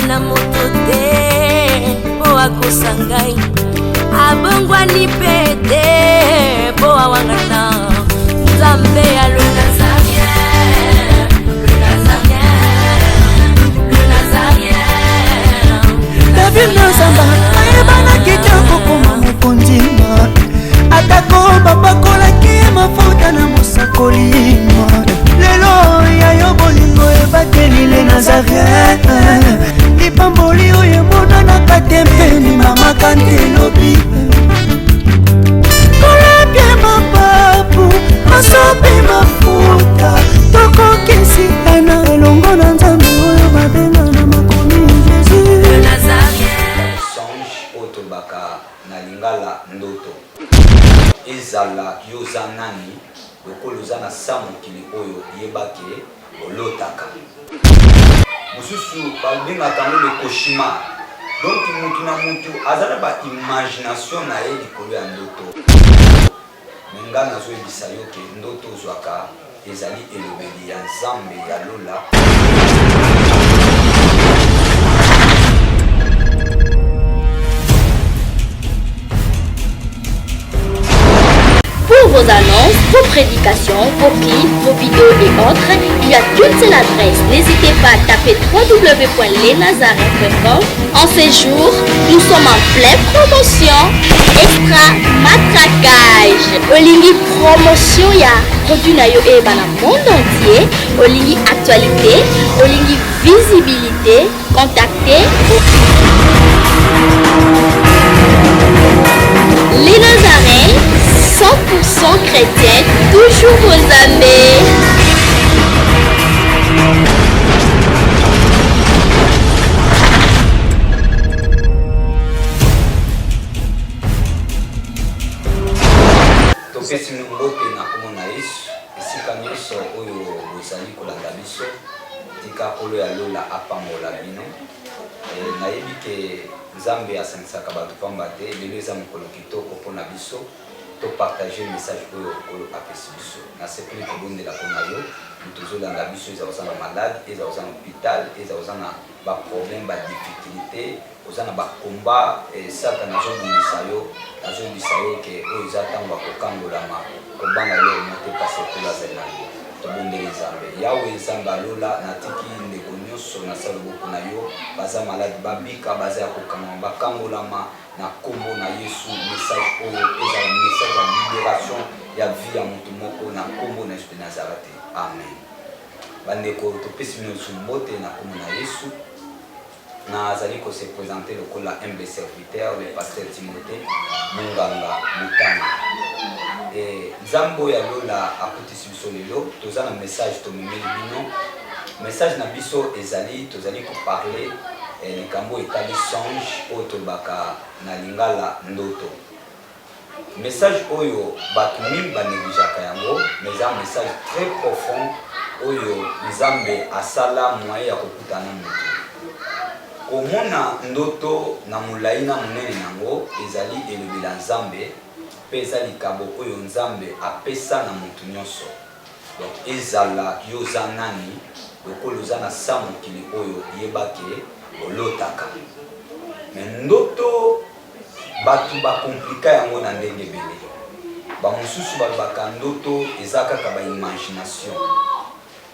na moto te mpo akosa ngai abongwani mpe te mpo awangana nzambe ya le Nazarien, le Nazarien, le Nazarien. David Nzamba ayebanaki te kokoma mokonzi atako bapakolaki ye mafuta na mosakoli lelo ya yo bolingo ebateli le nazarien lipamboli oyo emonanaka te mpe limamaka nte lobi kolapie mapapu masopi mafuta tokokisi ena elongo na nzambe oyo babenga na makomi jesus Songe oyo tolobaka na lingala ndoto. Ezala yo oza nani, lokola oza na sa mokili oyo yeba ke olotaka. Mosusu babengaka yango le cauchemar. Donc mutu na mutu aza na ba imagination na ye likolo ya ndoto. Mais nga nazoyebisa yo ke ndoto ozwaka ezali elobeli ya Nzambe ya lola. Pour vos annonces, vos prédications, vos clips, vos vidéos et autres, il n'y a qu'une seule adresse. N'hésitez pas à taper www.lesnazaretins.com. En ces jours, nous sommes en pleine promotion extra matraquage. Olingi promotion ya produit na yo eyebana monde entier. Olingi actualité, olingi visibilité, contactez Les Nazaréens, 100% chrétiens, toujours vos amis. Topesi bino mbote na kombo na Yesu esika nyonso oyo bozali kolanda biso. Tika Nkolo ya lola apambola bino. Eh, nayebi ke Nzambe asangisaka bato pamba te. Lelo eza mokolo kitoko mpo na biso to partager message oyo Nkolo apesi biso. Nasepeli kobondela mpo na yo moto ozolanda biso, eza oza na malade, eza oza na hopital, eza oza na ba problème, ba difficulté, oza na ba combat eh, Satana azobundisa yo, nazoyebisa yo ke oyo eza ntango ya kokangolama, kobanga eloko moko te parce Nkolo azali na yo. Tobondeli Nzambe. Yawe Nzambe ya lola, natiki ndeko nyonso na se ya loboko na yo, baza malade babika, baza ya kokangama bakangolama na kombo na Yesu. Message oyo ezala message ya liberation ya vie ya moto moko na kombo na Yesu de Nazareth. Amen. Bandeko, topesi bino lisusu mbote na kombo na Yesu. Nazali ko se presenter lokola humble serviteur, le pasteur Timothee Munganga Mutanga. Et Nzambe oyo ya lola akutisi biso lelo, toza na message tomemeli bino. Message na biso ezali, tozali ko parler eh, likambo etali songe oyo tolobaka na lingala ndoto. Message oyo batu mingi ba negligeaka yango mais eza message très profond oyo Nzambe asala moyen ya kokutana na mutu. Komona ndoto na molayi na monene nango ezali elobeli ya Nzambe pe eza likabo oyo Nzambe apesa na mutu nionso. Donc ezala yo oza nani lokola oza na sa mokili oyo yeba ke olotaka. Mais ndoto Batu ba compliqua yango na ndenge ebele. Ba mosusu balobaka ndoto eza kaka ba imagination.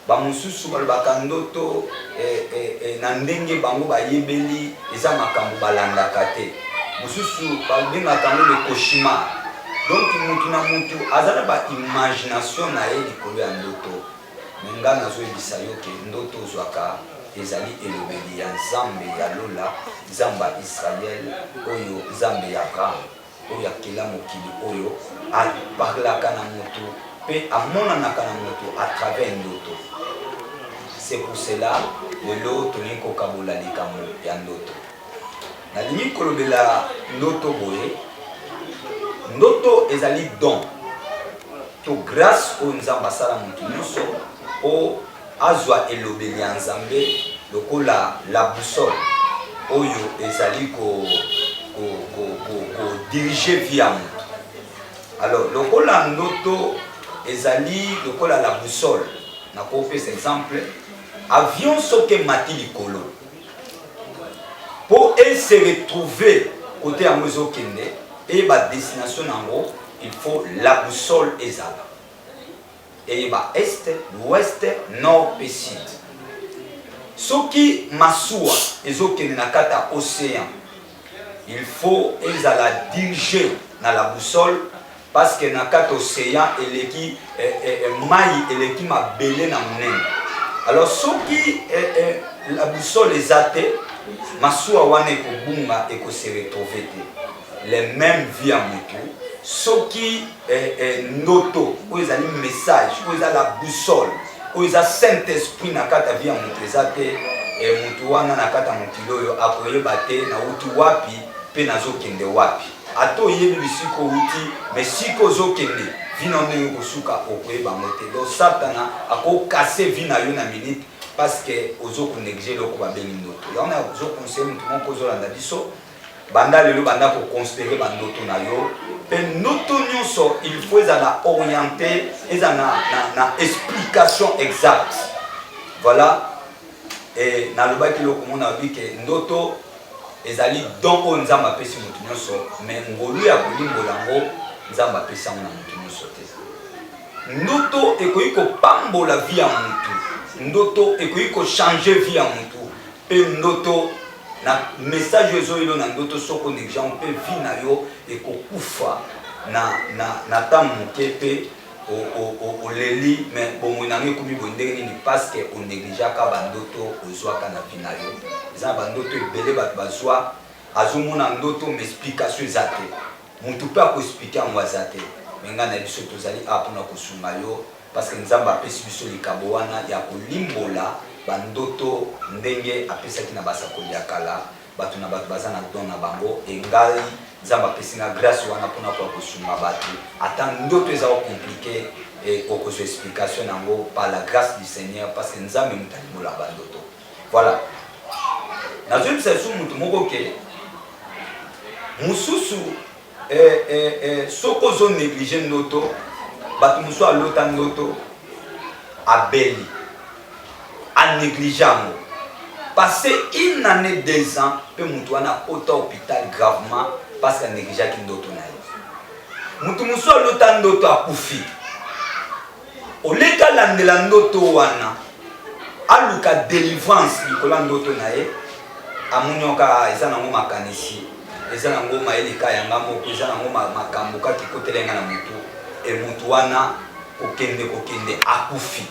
Ba mosusu balobaka ndoto eh, eh, eh, na ndenge bango bayebeli eza makambo balandaka te. Mosusu babengaka yango le cauchemar. Donc mutu na mutu aza na ba imagination na ye likolo ya ndoto. Mais nga nazo yebisa yo ke ndoto ozwaka ezali elobeli ya Nzambe ya lola, Nzambe ya Israël, oyo Nzambe ya Abraham, oyo akela mokili oyo, a parlaka na mutu pe amonanaka na mutu à travers ndoto. C'est pour cela lelo tolingi kokabola likambo ya ndoto. Nalingi kolobela ndoto boye, ndoto ezali don to grace oyo Nzambe asala moto nyonso po azwa elobeli ya Nzambe lokola la boussole oyo ezali ko ko ko ko, ko diriger vie ya moto. Alors lokola ndoto ezali lokola la boussole, nakopesa exemple, avion soki emati likolo. e se retrouver kote yango ezokende, eyeba destination na yango, il faut la boussole ezala, eyeba est, l'ouest, nord mpe sud. Soki masuwa ezokende na kati ya océan, il faut ezala dirige na la boussole, parce que na kati océan eleki mai eleki mabele na monene. Alors soki la boussole eza te, masuwa wana ekobunga, ekose retrouver te. Le même vie ya motu, soki ndoto oyo ezali message, oyo eza la boussole, oyo eza Saint Esprit na kati ya vie ya motu eza te, motu wana na kati ya mokili oyo akoyeba te nauti wapi mpe nazokende wapi. Ata oyebi bisika outi, mais sika ozokende, vie na ndenge kosuka, okoyeba yango te. Donc Satana akokase vie na yo na minute, parce que ozokonégliger eloko babengi ndoto. Yango na ozoconseiller motu moko ozolanda biso, banda lelo, banda koconsidérer bandoto na yo. Mpe ndoto nyonso, il faut ezala orienté, eza na explication exacte. Voilà. E nalobaki eloko mona babi ke ndoto ezali don oyo Nzambe apesi motu nyonso, mais ngolu ya kolimbola yango, Nzambe apesi yango na motu nyonso te. Ndoto ekoki kopambola vie ya motu, ndoto ekoki kochanger vie ya motu, mpe ndoto na message oyo ezoyelo na ndoto, soki onégliger mpe, vie na yo ekokufa na ntango moke mpe oleli. Mais bomoi nango ekomi boye ndenge nini? Parce que onégligeaka bandoto ozwaka na vie na yo. Eza na bandoto ebele bato bazwa, azomona ndoto mais explication eza te, motu mpe akoexpliquer yango aza te. Mais ngai na biso tozali awa mpona kosunga yo, parce que Nzambe apesi biso likabo wana ya kolimbola bandoto, ndenge apesaki na basakoli ya kala. Bato na bato baza na don na bango. Engai Nzambe apesi nga grâce wana mpona koya kosunga bato. Ata ndoto eza compliqué, okozwa explication yango par la grâce du Seigneur, parce que Nzambe moto alimbola bandoto. Voilà, nazoyebisa lisusu motu moko ke mosusu soki ozonégliger ndoto, bato mosusu alota ndoto abeli, anégliger yango, passé une année, 2 ans, mpe motu wana akota hôpital gravement, parce que anégligeaki ndoto na ye. Motu mosusu alota ndoto akufi, oleki alandela ndoto wana, aluka délivrance likolo ya ndoto na ye, amoni oka eza nango makanisi, eza nango mayele ka yanga moko, eza nango makambo kaka ekotela nga na motu. E motu wana kokende kokende, akufi.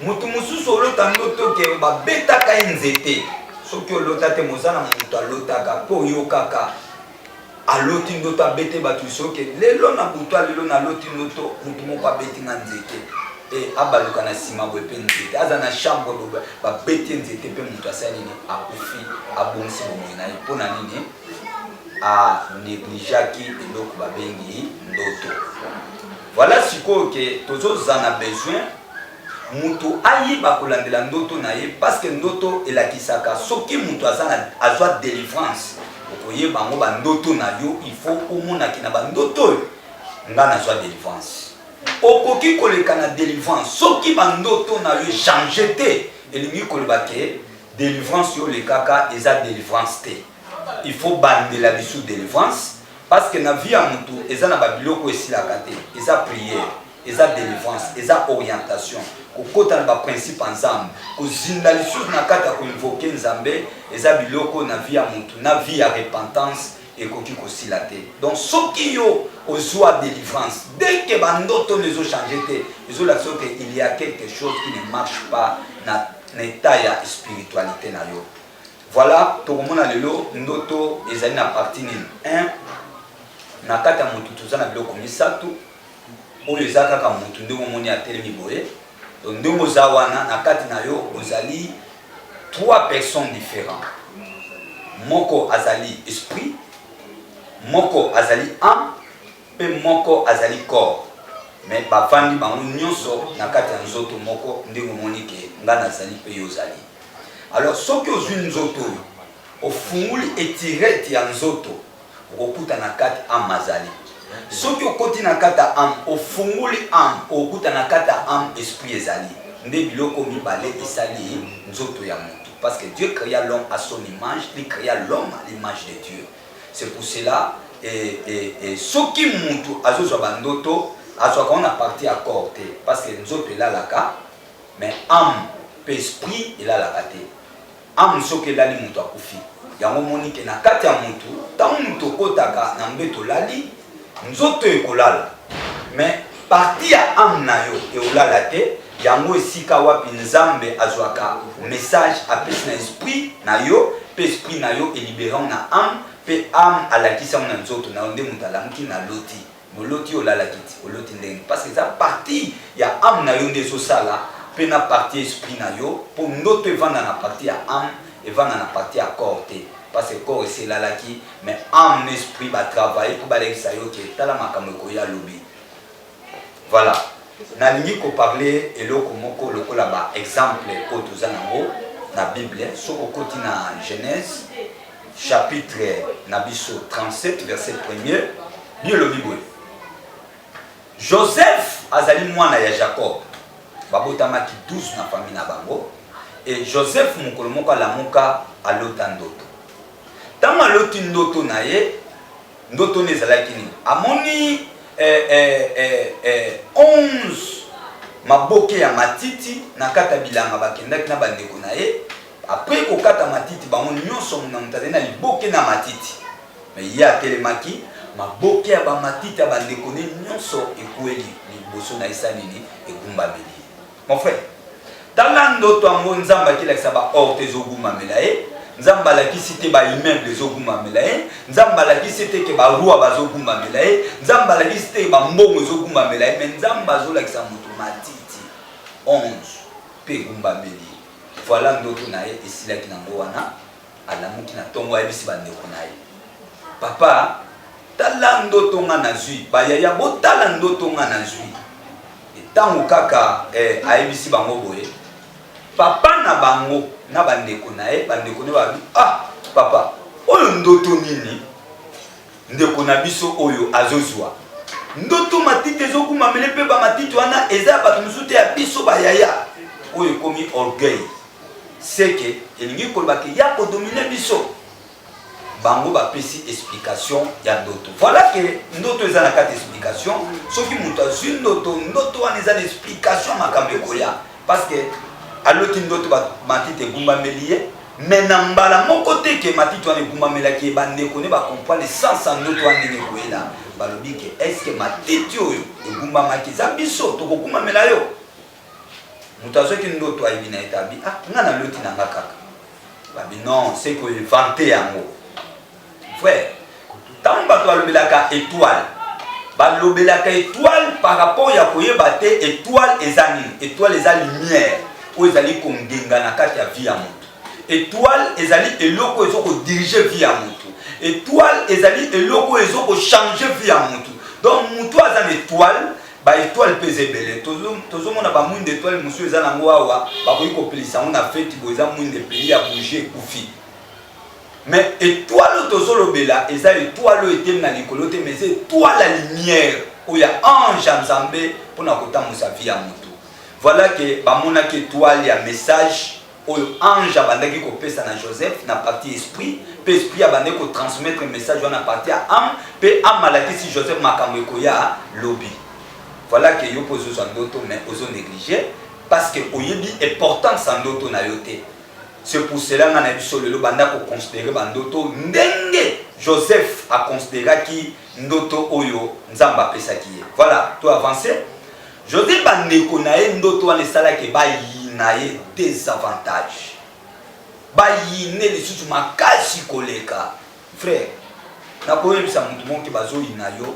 Motu mosusu olota ndoto ke babetaka ye nzete. Soki olota te, moza na moto alotaka mpe oyokaka aloti ndoto abete bato. Soki lelo na butu, lelo naloti ndoto motu moko abeti nga nzete, e abaluka na nsima boye mpe nzete, aza na chambre boye, babeti ye nzete mpe moto asali nini? Akufi, abongisi bomoi na ye. Mpo na nini? Anégligeaki eloko babengi ndoto. Voilà, sikoyo ke tozoza na besoin moto ayeba kolandela ndoto na ye, parce que ndoto elakisaka soki moto aza na azwa délivrance. Okoyeba yango bandoto na yo, il faut omonaki na bandoto oyo nga nazwa délivrance. Okoki koleka na délivrance, soki bandoto na yo echanger te, elingi koloba ke délivrance yo olekaka eza délivrance te. Il faut bandela biso délivrance, parce que na vie ya motu eza na babiloko esilaka te: eza prière, eza délivrance, eza orientation, kokɔta na baprincipe ya Nzambe, kozinda lisusu na kati ya koinvoquer Nzambe. Eza biloko na vie ya motu, na vie ya repentance ekoki kosila te. Donc soki yo ozwa délivrance, dès que bandoto no ezochanger te, ezolakisa ke il y a quelque chose qui ne marche pas na état ya spiritualité na yo. Voilà, tokomona lelo ndoto ezali na partie nini. 1 na kati ya motu toza na biloko misato oyo eza kaka motu. Ndenge omoni atelemi boye, donc ndenge oza wana, na kati na yo ozali trois personnes différentes. Moko azali esprit, moko azali âme, mpe moko azali corps, mais bafandi bango nyonso na kati ya nzoto moko, ndenge omoni ke nga nazali mpe yo ozali. Alors soki ozwi nzoto oyo, ofunguli etirete ya nzoto, okokuta na kati âme azali. Soki okoti na kati ya âme, ofunguli âme, okokuta na kati ya âme esprit ezali. Nde biloko mibale esali nzoto ya mutu. Parce que Dieu crea l'homme à son image, il crea l'homme à l'image de Dieu. C'est pour cela et, et, et soki mutu azozwa ba ndoto azwaka yango na partie ya corps te parce que nzoto elalaka mais âme pe esprit elalaka te. Ame soki elali mutu akufi. Yango omoni ke na kati ya mutu tango mutu okotaka na mbeto olali nzoto ekolala mais partie ya ame na yo eolala te yango esika wapi nzambe azuaka message apesi na esprit na yo pe esprit na yo elibere yango na ame pe ame alakisi yango na nzoto na yo nde mutu alamuki na loti Oloti olalaki ti oloti ndenge parce que eza partie ya ame na yo nde ezosala pe na partie esprit na yo po ndoto evanda na partie ya ame evanda na partie ya corps te parce que corps esi elalaki mais ame na esprit ba travailler po balakisa yo ke tala makambo ekoya lobi voilà nalingi ko parler eloko moko lokola ba exemple oyo toza nango na bible soki okoti na genèse chapitre na biso 37 verset premier Bible elobi boye, Joseph azali mwana ya Jacob, babotamaki 12 na famille na bango, et Joseph mokolo moko alamuka alota ndoto. Tango aloti ndoto na ye, ndoto nde ezalaki nini? Amoni eh, eh, eh, eh, 11 maboke ya matiti na kati ya bilanga bakendaki na bandeko na ye. Après kokata matiti bango nyonso, na moto azali na liboke na matiti. Mais ye atelemaki, maboke ya ba matiti ya ba ndeko ne nyonso ekweli liboso na ye, esali nini? Egumbameli ye. Mon frère, tala ndoto yango Nzambe akilakisa ba or te ezogumbamela ye, Nzambe alakisi te ba immeuble ezogumbamela ye, Nzambe alakisi te ke ba roi bazogumbamela ye, Nzambe alakisi te ba mbongo ezogumbamela ye, mais Nzambe azolakisa moto matiti 11 pe egumbameli ye. Voilà ndoto na ye esilaki nango wana. Alamuki na tongo ayebisi ba ndeko na ye, Papa, tala ndoto nga nazui, ba yaya botala ndoto nga nazui. E tango kaka eh, ayebisi bango boye, papa na bango na ba ndeko na ye, ba ndeko ne balobi, ah papa, oyo ndoto nini? Ndeko na biso oyo azozua ndoto matiti ezokumamele mpe ba matiti wana eza ya bato mosusu te, ya biso ba yaya. Oyo ekomi orgueil. Seke elingi koloba ke ya ko dominer biso. Bango ba pesi explication ya ndoto. Voilà que ndoto eza na kati explication. Soki moto azui ndoto, ndoto wana eza na explication ya makambo ekoya. Parce que aloti ndoto ba matiti egumbameli ye, mais na mbala moko te ke matiti wana egumbamelaki ye, ba ndeko ne ba comprendre sens ya ndoto wana ndenge ekoyela. Balobi ke est-ce que matiti oyo egumbamaki eza biso tokogumbamela yo? Moto azwaki ndoto ayebi na ye te abi ah nga na loti na nga kaka. Babi non c'est ko inventer yango. Frère, ntango bato balobelaka étoile, balobelaka étoile par rapport ya koyeba te étoile eza nini. Étoile eza lumière oyo ezali kongenga na kati ya vie ya moto. Étoile ezali eloko oyo ezo kodiriger vie ya moto. Étoile ezali eloko oyo ezo kochanger vie ya moto. Donc moto aza na étoile Ba etoiles pe eza ebele tozo mona ba mwinda etoile mosusu eza nango awa bakoki kopelisa yango na feti boye eza mwinda epeli ya bougie ekufi mais etoile oyo tozolobela eza etoile oyo etemi na likolo te mais eza etoile ya lumière oyo ya ange ya nzambe mpona kotambusa vie ya motu voilà ke bamonaki etoile ya message oyo ange abandaki kopesa na Joseph na partie esprit pe esprit abandaki ko transmettre message wana na partie ya ame pe ame alakisi Joseph makambo ekoya lobi. Voilà que yo pe ozozwa ndoto mais ozo negliger parce que oyebi importance ya ndoto na yo te. C'est pour cela nga na biso lelo banda ko considerer ba ndoto ndenge Joseph a consideraki ndoto oyo Nzambe apesaki ye. Voilà, to avancer. Jose ba ndeko na ye ndoto wana esalaki ba yina ye desavantage ba yine lisusu makasi koleka frère nakoyebisa moto moko ke bazoyina yo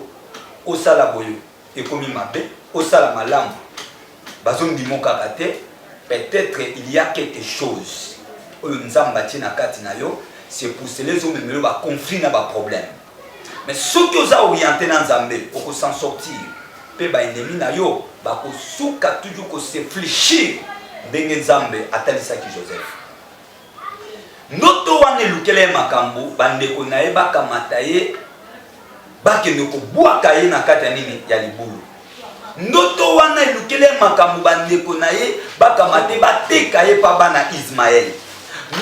osala boye ekomi mabe osala malamu bazondimo kaka te peut-être il y a quelque chose oyo nzambe atie na kati na yo c'est pour cela ezomemelo ba conflit na ba problème Mais soki oza oriente na Nzambe, oko s'en sortir. Pe ba ennemis na yo bako suka toujours ko se flichir ndenge Nzambe atalisaki Joseph. Ndoto wana elukela ye makambo, ba ndeko na ye bakamata ye bakende kobwaka ye na kati ya nini ya libulu. Ndoto wana elukeli ye makambo bandeko na ye bakamate bateka ye pa bana Ismael.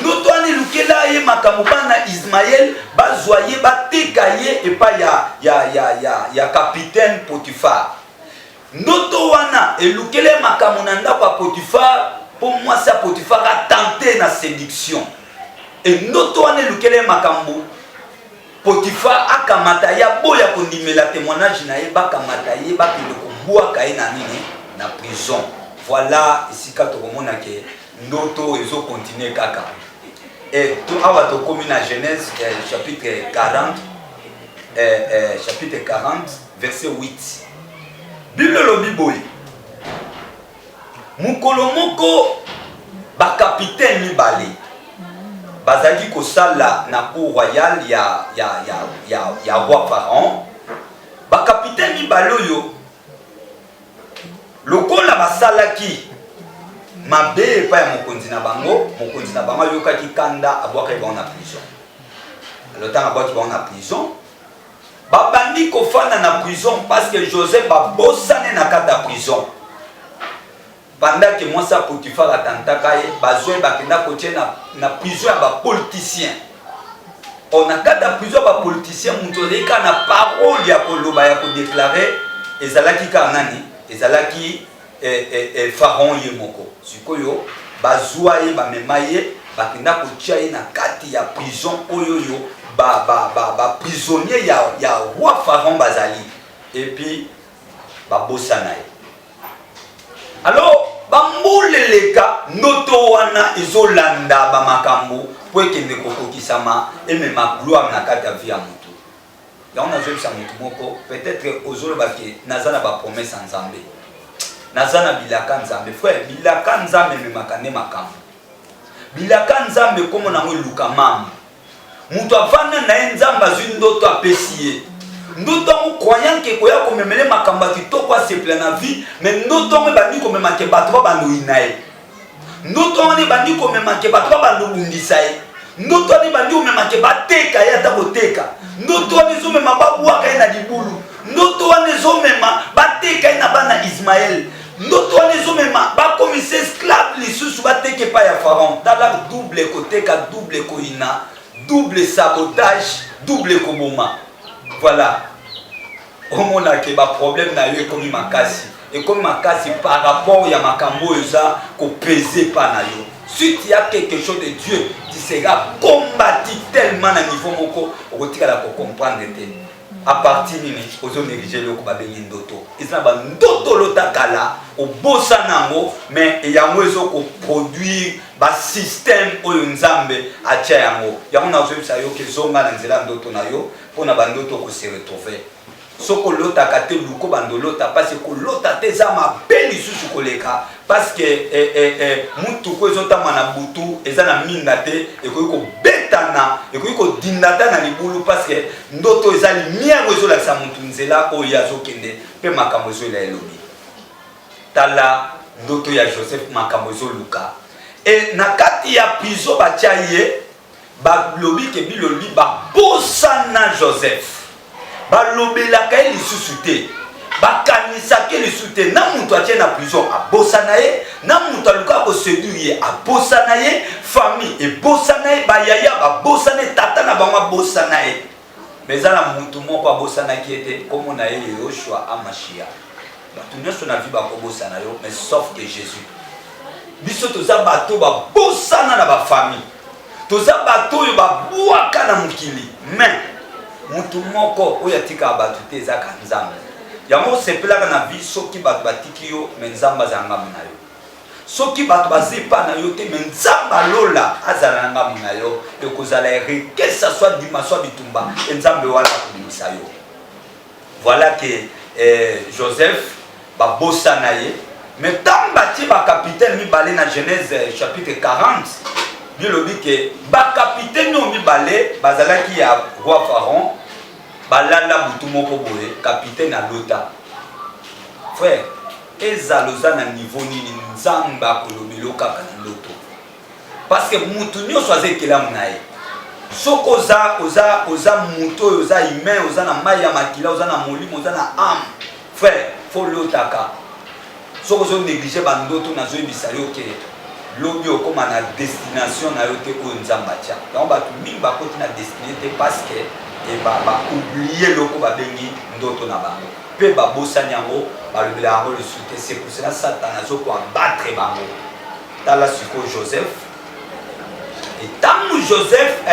Ndoto wana elukela ye makambo bana Ismael bazwa ye bateka ye epai ya, ya, ya, ya, ya capitaine Potifar. Ndoto wana elukela ye makambo na ndako ya Potifar mpo mwasi ya Potifar atente na seduction. E ndoto wana elukela ye makambo Potiphar akamata ye aboya kondimela temoignage na ye, bakamata ye bakende kobwaka ye na nini na prison. Voilà esika tokomona ke ndoto ezo continuer kaka. Et to awa tokomi na Genèse eh, chapitre 40 eh, eh, chapitre 40 verset 8. Bible elobi boye Mokolo moko, bakapitene mibale bazalaki kosala na cour royale ya, ya, ya, ya, ya roi Pharaon. Bakapitene mibale oyo lokola basalaki mabe epai ya mokonzi na bango, mokonzi na bango ayokaki kanda, abwakaki bango na prison. Alors ntango abwaki bango na prison, Babandi kofanda na prison parce que Joseph babosane na kati ya prison. Pendant que mwasi ya Potiphar atantaka ye, bazwa ye bakenda kotie na, na prison ya ba politiciens. Or na kati ya prison ya ba politiciens, moto azali kaka na parole ya koloba ya kodeklare ezalaki kaka nani? Ezalaki eh, eh, eh, Pharaon ye moko. Sikoyo bazwa ye bamema ye bakenda kotia ye na kati ya prison oyo oyo ba, ba, ba, ba prisonnier ya, ya roi Pharaon bazali et puis babosana ye. Alors bambula eleka, ndoto wana ezolanda bamakambo mpo ekende kokokisama, emema gloire na kati ya vie ya motu. Yango nazoyebisa motu moko, peut-être ozoloba ke naza na bapromese ya Nzambe, naza na bilaka Nzambe. Frère, bilaka Nzambe ememaka nde makambo. Bilaka Nzambe kombo nango eluka mambo. Moto avanda na ye, Nzambe azwi ndoto apesi ye ndoto yango, croyant ke koya komemele makambo ya kitoko, asepela na vie, mais ndoto yango ebandi komema ke bato babanda oyina ye. Ndoto wana ebandi komema ke bato babanda obundisa ye. Ndoto wana ebandi komema ke bateka ye ata koteka. Ndoto wana ezomema babwaka ye na libulu. Ndoto wana ezomema bateka ye na bana Ismael. Ndoto wana ezomema bakomisa esclave lisusu, bateka epai ya Pharaon. Tala double koteka, double koyina, double sabotage, double koboma. Voilà, omona ke ba problème na yo ekomi makasi, ekomi makasi par rapport ya makambo oyo eza kopese pa na yo. Si tu as quelque chose de Dieu, tu seras combattu tellement na niveau moko okotikala kocomprendre te. A partir nini ozo néglige eloko babengi ndoto. Eza na bandoto olota kala, obosana yango, mais yango ezo koproduire basystème oyo Nzambe atia yango. Yango nazoyebisa yo ke zonga na nzela ya ndoto na yo, mpo na bandoto oko se retrouver. Soki olotaka te, luka obanda olota, parce que kolota te eza mabe lisusu koleka, parce que eh, eh, eh, mutuku ezotamba na butu eza na minda te, ekoki kobetana, ekoki kodinda ata na libulu, parce que ndoto eza lumière oyo ezolakisa mutu nzela oyo ye azokende mpe makambo ezoyela elobi. Tala ndoto ya Joseph, makambo ezoluka e na kati ya prison batya ye. Balobi ke bilolobi babosana Joseph, balobelaka ye lisusu te, bakanisaka ye lisusu te. Na moto atie na prison abosana ye, na moto aluka koseduire ye abosana ye, famille ebosana ye, bayaya babosana ye, tata na bango abosana ye. Mais eza na moto moko abosanaki ye te, nkombo na ye Yehoshua Amashia. Bato nyonso na vie bakobosana yo, mais sauf que Jésus. Biso toza bato babosana na bafamille, toza bato oyo babwaka na mokili, mais moto moko oyo atikaka bato te ezaka Nzambe. Yango osepelaka na vie soki bato batiki yo, mais Nzambe azala ngambo na yo. Soki bato baza epa na yo te, mais Nzambe alola azala na ngambo na yo, ekozala ere que ça soit dima soit bitumba, e Nzambe wana akobimisa yo. Voilà que eh, Joseph babosana ye, mais ntango batie bakapitene mibale na Genèse eh, chapitre 40, bilobi ke bakapitene oyo mibale bazalaki ya roi Pharaon, balala butu moko boye, kapitene alota. Frère, ezala oza na niveau nini, Nzambe akolobela yo kaka na ndoto, parce que mutu nyonso aza ekelamu na ye. Soki oza, oza, oza mutu oyo oza humain, oza na mai ya makila, oza na molimo, oza na âme, frère. Faut olotaka. Soki ozo negliger ba ndoto nazoyebisa yo ke lobi okoma na destination na yo te oyo Nzambe atia. Yango bato mingi bakoti na destinee te parce que ba, ba oublier eloko babengi ndoto na bango mpe babosani yango, balobela yango lisusu te. C'est pour cela Satana azo ko abattre bango. Tala sikoyo Joseph. Et ntango Joseph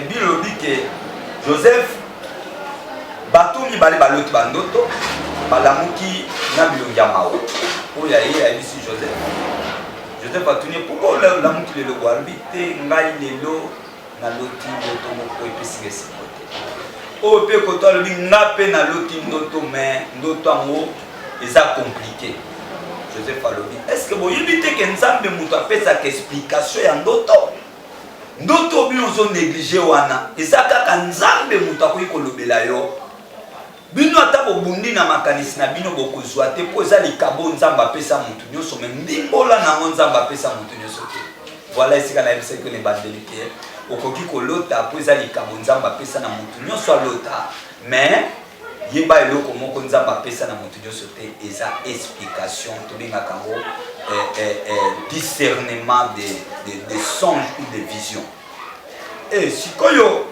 bilobi ke Joseph Bato mibale baloti bandoto, balamuki na bilongi ya mawa. Oyo ya ye ayebisi Joseph. Joseph atuni ye, pourquoi olamuki lelo boye? Alobi te, ngai lelo naloti ndoto moko epesi nga esengo te. Oyo mpe koto alobi, nga mpe naloti ndoto, mais ndoto yango eza compliqué. Joseph alobi, est-ce que boyebi te ke Nzambe moto apesaka explication ya ndoto? Ndoto bino ozo neglige wana eza kaka Nzambe moto akoki kolobela yo. Bino ata bobundi na makanisi na bino bokozwa te mpo eza likabo Nzambe apesa moto nyonso, me ndimbola na yango Nzambe apesa moto nyonso te. Voilà esika nayebisaki yo na ebandeli ke okoki kolota mpo eza likabo Nzambe apesa na moto nyonso alota, mais Yeba eloko moko Nzambe apesa na moto nyonso te eza explication, tobengaka yango eh, eh, eh, discernement de, de, de songe ou de vision. E sikoyo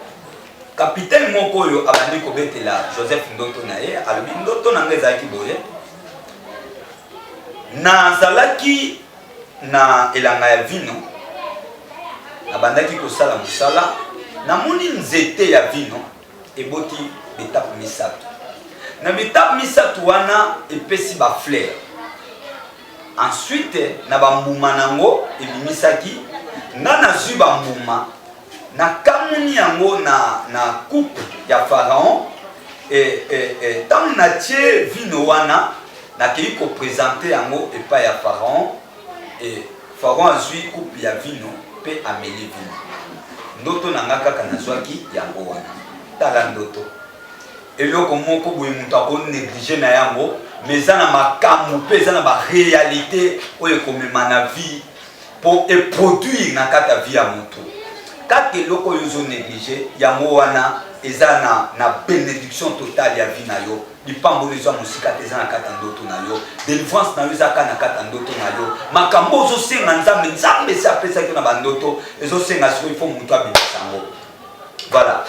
kapitene moko oyo abandi kobetela Joseph ndoto na ye, alobi ndoto na ngai ezalaki boye, nazalaki na elanga ya vino, nabandaki kosala mosala, namoni nzete ya vino Eboti bitape misatu. Na bitape misatu wana epesi ba fleurs. Ensuite na ba mbuma nango ebimisaki nga nazui ba mbuma nakamuni yango na na coupe ya pharaon e, e, e, ntango natie vino wana nakei kopresente yango epai ya pharaon E Pharaon azui coupe ya vino pe ameli vino. Ndoto na nga kaka nazwaki yango wana. Tala ndoto. Eloko moko boye moto ako negliger na yango, mais eza na makambo pe eza na ba realite oyo ekomema na vie po e produire na kati ya vie ya moto. Kaka eloko oyo ozo negliger yango wana eza na, na benediction totale ya vie na yo. Lipamboli eza mosika te, eza na kati ya ndoto na yo. Delivrance na yo eza kaka na kati ya ndoto na yo. Makambo ozosenga Nzambe, Nzambe esi apesaki yo na bandoto, ezosenga sikoyo il faut moto abimisa yango. Voilà.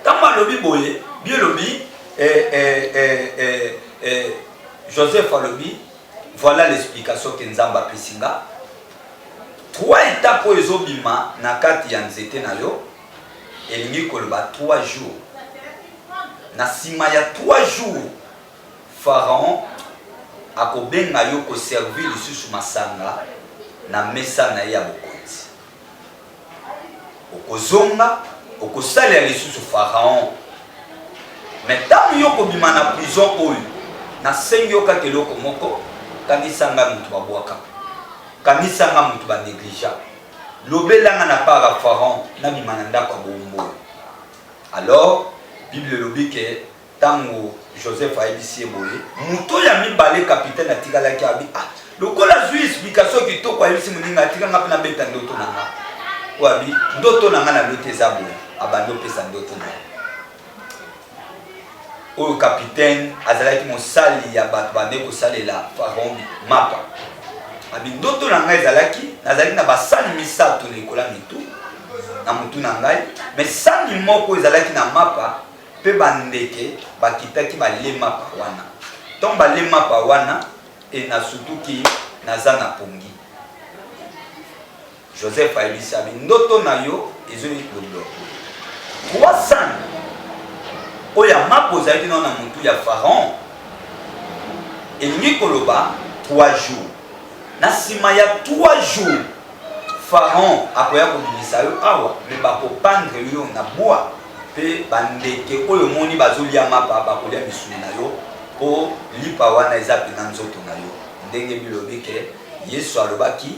Ntango alobi boye, bi elobi eh, eh, eh, eh, eh, Joseph alobi voilà l'explication que Nzambe apesi nga. Trois étapes oyo ezobima na kati ya nzete na yo elingi koloba trois jours. Na sima ya 3 jours, Pharaon akobenga yo ko servir lisusu masanga na mesa na ye ya bokonzi. Okozonga, okosalela lisusu Pharaon. Mais tango yo okobima na prison oyo, nasengi yo kaka eloko moko, kanisa ngai moto babwaka, kanisa ngai moto ba negligea, lobela ngai na part ya Pharaon, nabima na ndako ya bowumbu oyo. Alors bible elobi ke tango Joseph ayebisi ye boye, moto ya mibale capitaine atikalaki abi ah lokola azui explication kitoko ayebisi moninga atika nga mpe nabeta ndoto na nga. Oyo abi ndoto na nga naloti eza boye, abandi opesa ndoto na ye. Oyo capitaine azalaki mosali ya bato bande kosalela Pharaon mapa. Abi ndoto na ngai ezalaki nazalaki na basani misato likolo ya mitu na motu na ngai, mais sani moko ezalaki na mapa mpe bandeke bakitaki bale mapa wana. Ntango bale mapa wana e nasutuki naza na pongi. Joseph ayebisi abi ndoto na yo ezolobela trois sani oyo ya mapa ozalaki nao na motu ya Pharaon elingi koloba 3 jours. Na nsima ya 3 jours Pharaon akoya kobimisa yo awa, me bakopandre yo na bwa mpe bandeke oyo omoni bazolia mapa bakolia misuni na yo, mpo lipa wana eza mpenza nzoto na yo. Ndenge bilobi ke Yesu alobaki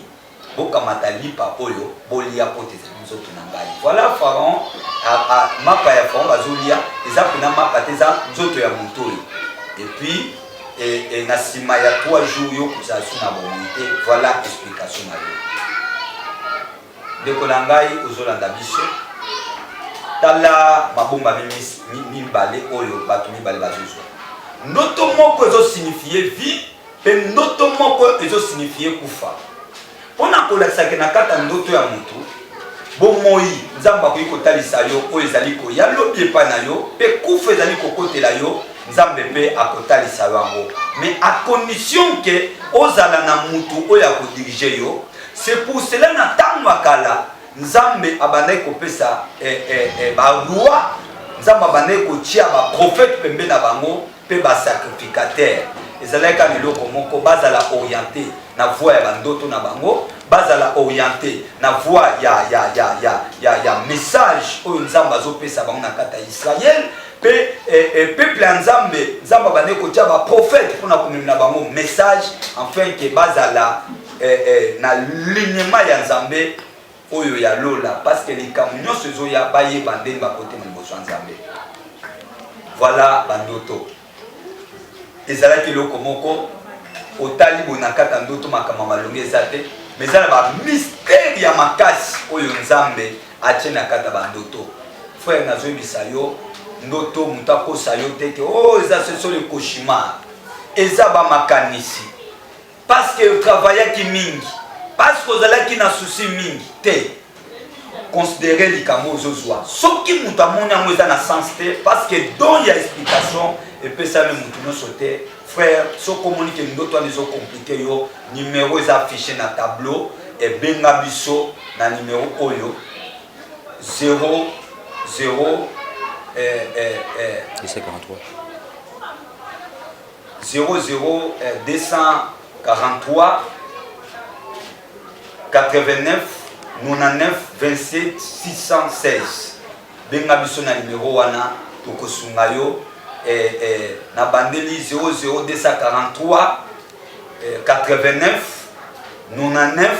bokamata lipa oyo bolia mpo te ezali nzoto na ngai. Voilà Pharaon, mapa ya Pharaon bazolia eza mpenza mapa te, eza nzoto ya moto oyo. Et puis et, et na nsima ya 3 jours yo kozala su na bomoi te. Voilà explication na yo. Ndeko na ngai ozolanda biso, tala mabombami mibale oyo bato mibale bazozwa. Ndoto moko ezo signifier vie mpe ndoto moko ezo signifier kufa. Mpo na kolakisa ke na kati ya ndoto ya motu bomoi Nzambe akoki kotalisa yo oyo ezali koya lobi epai na yo mpe kufa ezali kokotela yo, Nzambe mpe akotalisa yo yango, mais à condition ke ozala na mutu oyo akodirige yo. C'est pour cela na ntango ya kala Nzambe abandaki kopesa eh, eh, eh, ba roi, Nzambe abandaki kotia ba prophète pembe na bango mpe ba sacrificateur. Ezalaki kaka eloko moko, bazala orienté na voie ya bandoto na bango, bazala orienté na voie ya, ya, ya, ya, ya, ya message oyo Nzambe azopesa bango na kati ya Israël. Mpe eh, eh, peuple ya Nzambe, Nzambe abandaki kotia ba prophète mpona komemela bango message afin ke bazala eh, eh, na lignement ya Nzambe oyo ya lola, parce que likambo nyonso ezoya bayeba ndenge bakotema liboso ya Nzambe. Voilà bandoto ezalaki eloko moko otali boye na kati ya ndoto, makambo ya malongi eza te, mais eza na bamystere ya makasi oyo Nzambe atie na kati ya bandoto. Frère, nazoyebisa yo, ndoto moto akosa yo te ke o oh, eza sesole cauchemar, eza bamakanisi parce que otravayaki mingi, parce que ozalaki na souci mingi te. Considere likambo ozozwa, soki moto amoni yango eza na sens te, parce que don ya explication epesami moto nyonso te. Frère, soki omoni ke ndoto wana ezocomplike yo, numero eza affiché na tableau, ebenga biso na numero oyo 0 0 243 00 243 89 99 27 616. Benga biso na numero wana, tokosunga yo. Na bandeli 00 243 89 99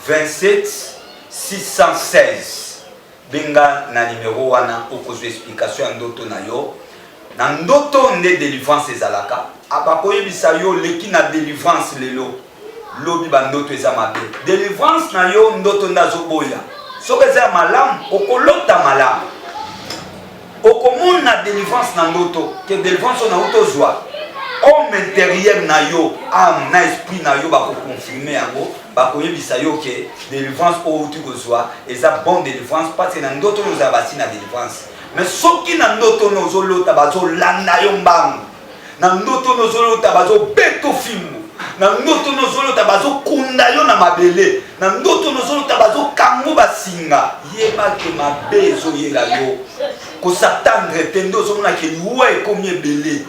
27 616. Benga na numero wana, okozwa explication ya ndoto na yo. Na ndoto nde delivrance ezalaka. Bakoyebisa yo oleki na delivrance lelo, lobi bandoto eza mabe. Delivrance na yo ndoto nde azoboya. Soki eza ya malamu, okolota malamu, okomona delivrance na ndoto ke delivrance oyo nauti ozwa, homme intérieur na yo, âme na esprit na yo bakoconfirme yango, bakoyebisa yo ke delivrance oyo outi kozwa eza bon delivrance, parce que na ndoto oyo ozala basi na delivrance. Mais soki na ndoto oyo ozolota bazolanda yo mbangu, na ndoto oyo ozolota bazobeta fimbu, na ndoto oyo ozolota bazokunda yo na mabele, na ndoto oyo ozolota bazokango basinga, yeba ke mabe ezoyela yo. Kosatendre te nde ozomona ke liwa ekomi ebele,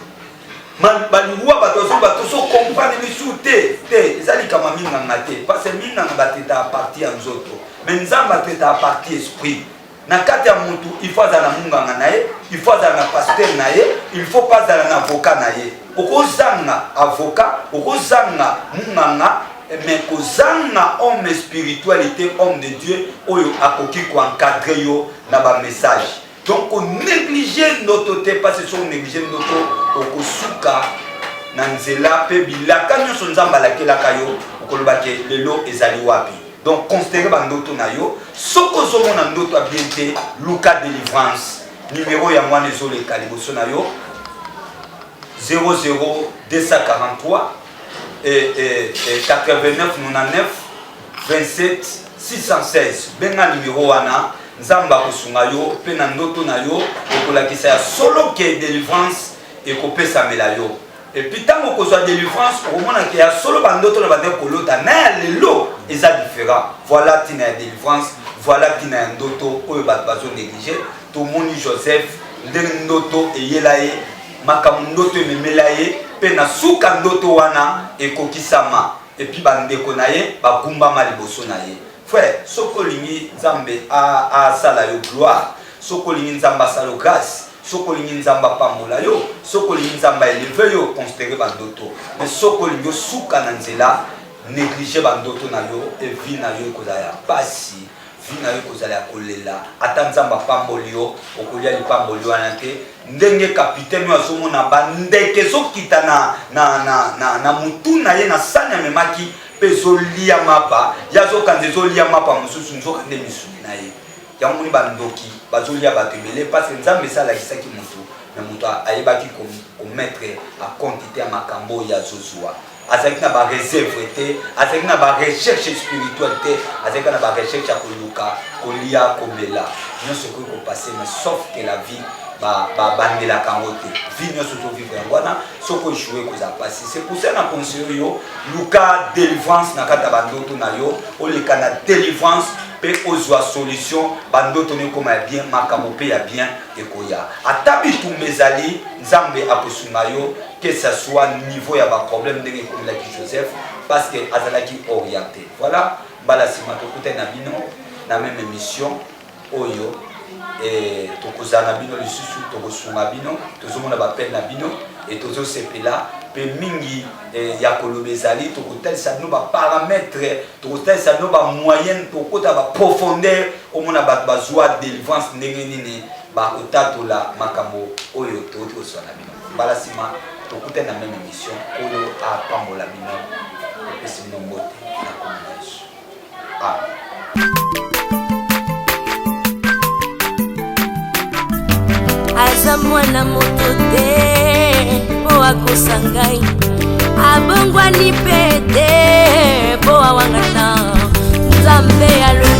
baliwa bato bazoloba tozo comprendre lisusu te te, eza likambo ya minganga te, parce que minganga batraitaka partie ya nzoto, mais Nzambe atraitaka partie esprit. Na kati ya mutu il faut azala na munganga na ye, il faut azala na pasteur na ye, il faut pas azala na avocat na ye. Okozanga avocat, okozanga munganga, mais kozanga homme spiritualité, homme de Dieu oyo akoki koencadre yo na bamessage. Donc konéglige ndoto te, parce que soki onéglige ndoto okosuka na nzela, mpe bilaka nyonso Nzambe alakelaka yo okoloba ke lelo ezali wapi. Donc considere bandoto na yo. Soki ozomona ndoto ya bien te, luka délivrance. Numero yango wana ezoleka liboso na yo, 00 243 89 99 27 616. Benga numero wana, Nzambe akosunga yo, mpe na ndoto na yo ekolakisa ya solo ke délivrance ekopesamela yo. Et puis ntango okozwa délivrance, okomona ke ya solo bandoto na bandeko kolota na ya lelo eza différent. Voilà ntina ya délivrance, voilà ntina ya ndoto oyo bato bazo néglige. Tomoni Joseph ndenge ndoto eyela ye, makambo ndoto ememela ye, mpe na suka ndoto wana ekokisama, et puis bandeko na ye bagumbama liboso na ye. Frère, soki olingi Nzambe asala yo gloire, soki olingi Nzambe asala yo grâce, soki olingi Nzambe apambola yo, soki olingi Nzambe aeleve yo, considere bandoto. Mais soki olingi osuka na nzela, néglige bandoto na yo, e vie na yo ekozala ya pasi, vie na yo ekozala ya kolela. Ata Nzambe apamboli yo, okolia lipamboli wana te. Ndenge capitaine oyo azomona bandeke ezokita na, na, na, na, na mutu na ye na sani amemaki mpe ezolia mapa, ye azokanza ezolia mapa mosusu, nzoka nde misuni na ye. Yango moni bandoki bazolia bato ebele, parce que Nzambe esi alakisaki motu. Mais moto ayebaki komettre a compte te ya makambo oyo azozwa. Azalaki na bareserve te, azalaki na barecherche spirituelle te, azalaki na barecherche ya koluka kolia, komela, nyonso ekoki kopase, mais sauf que la vie babandelaka yango te. Vie nyonso tovivre yango wana, soki ojoue ekozala mpasi. C'est pour ça na conseille yo, luka délivrance na kati ya bandoto na yo, oleka na délivrance mpe ozwa solution, bandoto no ekoma ya bien, makambo mpe ya bien ekoya. Ata bitumba ezali, Nzambe akosunga yo, que ça soit niveau ya baproblème ndenge ekomelaki Joseph, parce que azalaki orienté. Voilà, mbala nsima tokutani na bino na même émission oyo, e tokozala na bino lisusu, tokosunga bino, tozomona bapele na bino e tozosepela mpe mingi. E, ya koloba ezali, tokotalisa bino baparametre, tokotalisa bino bamoyenne, tokota baprofondeur, omona bato bazwa délivrance ndenge nini, bakotatola makambo oyo touti kozwa na bino. Mbala nsima tokutani na même émission. Oyo apambola bino, epesi bino mbote na kombo na Yesu, amen. Aza mwana moto te mpo akosa ngai, abongwani mpe te mpo awangana Nzambe alo.